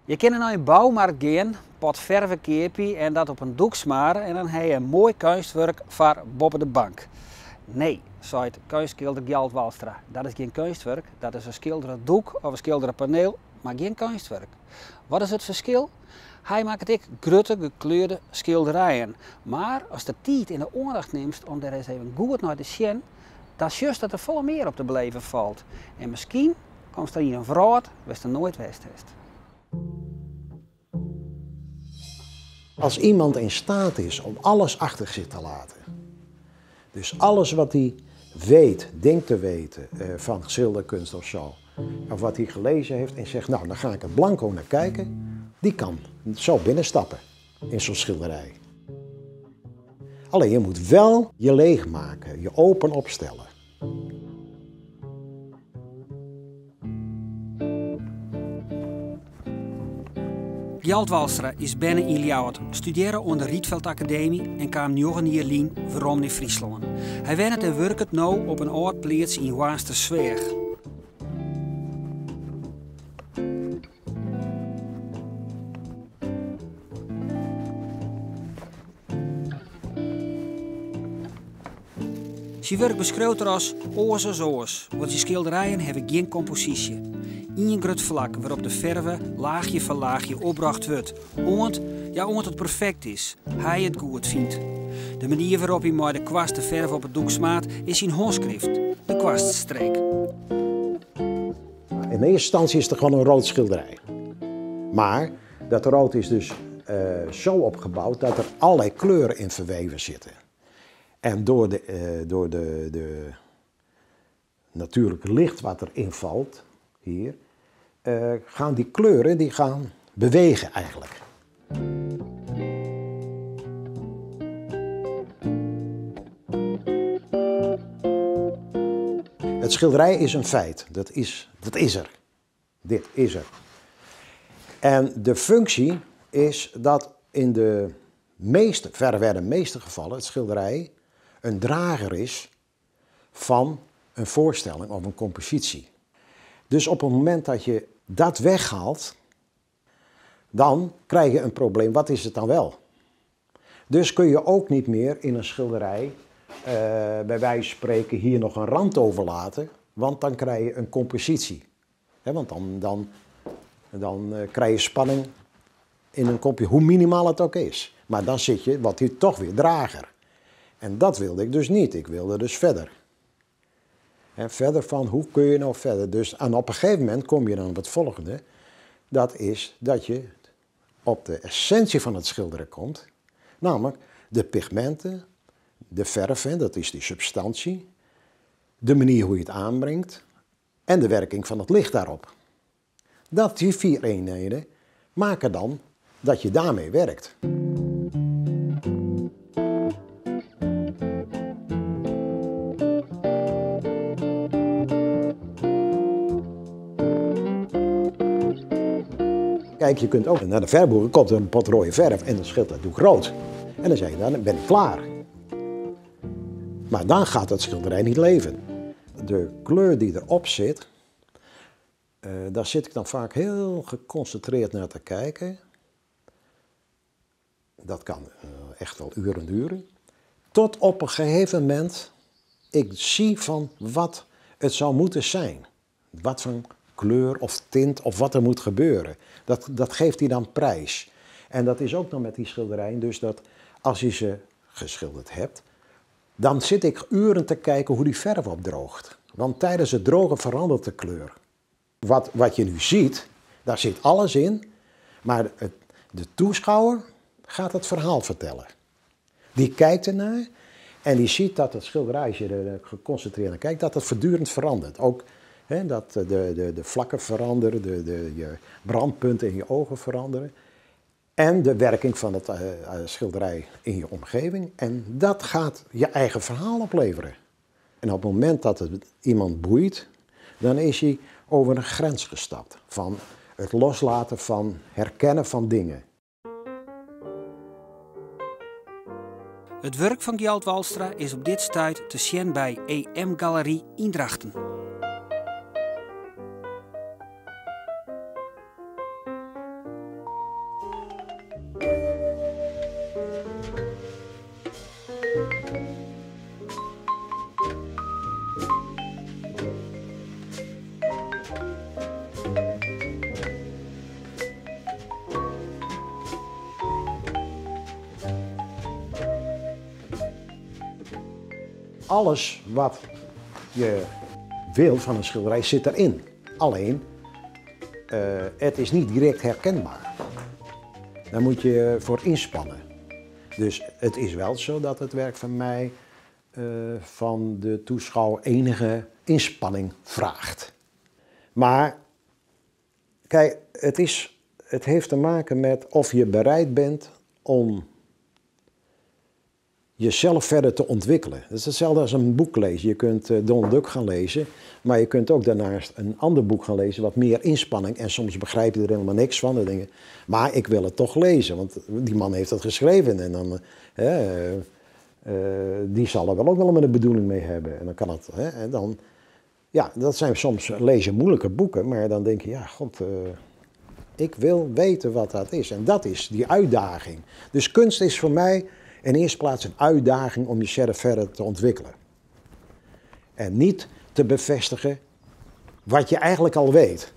Je kinne nei in boumarkt gean, pot ferve keapje en dat op in doek smare en dan ha je in moai keunstwurk foar boppe de bank. Nee, seit keunstskilder Gjalt Walstra, dat is gjin keunstwurk, dat is in skildere doek of in skildere paneel, mar gjin keunstwurk. Wat is it ferskil? Hy makket ek grutte gekleurde skilderijen, mar ast de tiid en de oandacht nimst om der ris even goed nei te sjen, dan sjochst dat der folle mear op te beleven falt. En miskien komst dan yn in wrâld wêr'tst noch noait west hast. Als iemand in staat is om alles achter zich te laten, dus alles wat hij weet, denkt te weten eh, van schilderkunst of zo, of wat hij gelezen heeft en zegt, nou dan ga ik er blanco naar kijken, die kan zo binnenstappen in zo'n schilderij. Alleen je moet wel je leegmaken, je open opstellen. Gjalt Walstra is berne yn Ljouwert, studearre oan de Rietveld Akademy en kaam njoggen jier lyn werom nei Fryslân. Hy wennet en wurket no op in âld pleats yn Hoarnstersweach. Syn wurk beskriuwt er as oars as oars, want syn skilderijen hawwe gjin komposysje. Ien grut flak wêrop't de ferve laachje foar laachje opbrocht wurdt, oant, ja oant it perfekt is, hy it goed fynt. De manier wêrop hy mei de kwast de ferve op it doek smaart is syn hânskrift, de kwaststreek. In eerste instantie is het gewoon een rood schilderij. Maar dat rood is dus uh, zo opgebouwd dat er allerlei kleuren in verweven zitten. En door de, uh, door de, de natuurlijke licht wat er invalt hier, uh, gaan die kleuren die gaan bewegen eigenlijk. Het schilderij is een feit, dat is, dat is er. Dit is er. En de functie is dat in de meeste, verreweg de meeste gevallen, het schilderij een drager is van een voorstelling of een compositie. Dus op het moment dat je dat weghaalt, dan krijg je een probleem. Wat is het dan wel? Dus kun je ook niet meer in een schilderij, uh, bij wijze van spreken, hier nog een rand overlaten, want dan krijg je een compositie. He, want dan, dan, dan uh, krijg je spanning in een kopje, hoe minimaal het ook is. Maar dan zit je, wat hier toch weer drager. En dat wilde ik dus niet. Ik wilde dus verder. En verder van, hoe kun je nou verder? Dus, en op een gegeven moment kom je dan op het volgende. Dat is dat je op de essentie van het schilderen komt. Namelijk de pigmenten, de verf, dat is die substantie. De manier hoe je het aanbrengt en de werking van het licht daarop. Dat die vier eenheden maken dan dat je daarmee werkt. Kijk, je kunt ook naar de verfboer, komt er een pot rode verf en dan scheelt dat doek rood. En dan zeg je, dan ben ik klaar. Maar dan gaat dat schilderij niet leven. De kleur die erop zit, uh, daar zit ik dan vaak heel geconcentreerd naar te kijken. Dat kan uh, echt wel uren duren. Tot op een gegeven moment ik zie van wat het zou moeten zijn. Wat voor kleur of tint of wat er moet gebeuren. Dat, dat geeft hij dan prijs. En dat is ook nog met die schilderijen. Dus dat als je ze geschilderd hebt, dan zit ik uren te kijken hoe die verf opdroogt. Want tijdens het drogen verandert de kleur. Wat, wat je nu ziet, daar zit alles in. Maar het, de toeschouwer gaat het verhaal vertellen. Die kijkt ernaar en die ziet dat het schilderij, als je er geconcentreerd naar kijkt, dat het voortdurend verandert. Ook hè, dat de, de, de vlakken veranderen, de, de, je brandpunten in je ogen veranderen. En de werking van het uh, schilderij in je omgeving. En dat gaat je eigen verhaal opleveren. En op het moment dat het iemand boeit, dan is hij over een grens gestapt. Van het loslaten van herkennen van dingen. It wurk fan Gjalt Walstra is op dit stuit te sjen by EM Galerie yn Drachten. Alles wat je wil van een schilderij zit erin. Alleen, het is niet direct herkenbaar. Daar moet je voor inspannen. Dus het is wel zo dat het werk van mij van de toeschouwer enige inspanning vraagt. Maar kijk, het heeft te maken met of je bereid bent om jezelf verder te ontwikkelen. Dat is hetzelfde als een boek lezen. Je kunt Donald Duck gaan lezen, maar je kunt ook daarnaast een ander boek gaan lezen, wat meer inspanning. En soms begrijp je er helemaal niks van. Dan denk je, maar ik wil het toch lezen, want die man heeft dat geschreven. En dan, die zal er wel ook wel met een bedoeling mee hebben. En dan kan het, hè, en dan, ja, dat zijn soms lezen moeilijke boeken, maar dan denk je, ja, god, ik wil weten wat dat is. En dat is die uitdaging. Dus kunst is voor mij in eerste plaats een uitdaging om jezelf verder te ontwikkelen. En niet te bevestigen wat je eigenlijk al weet.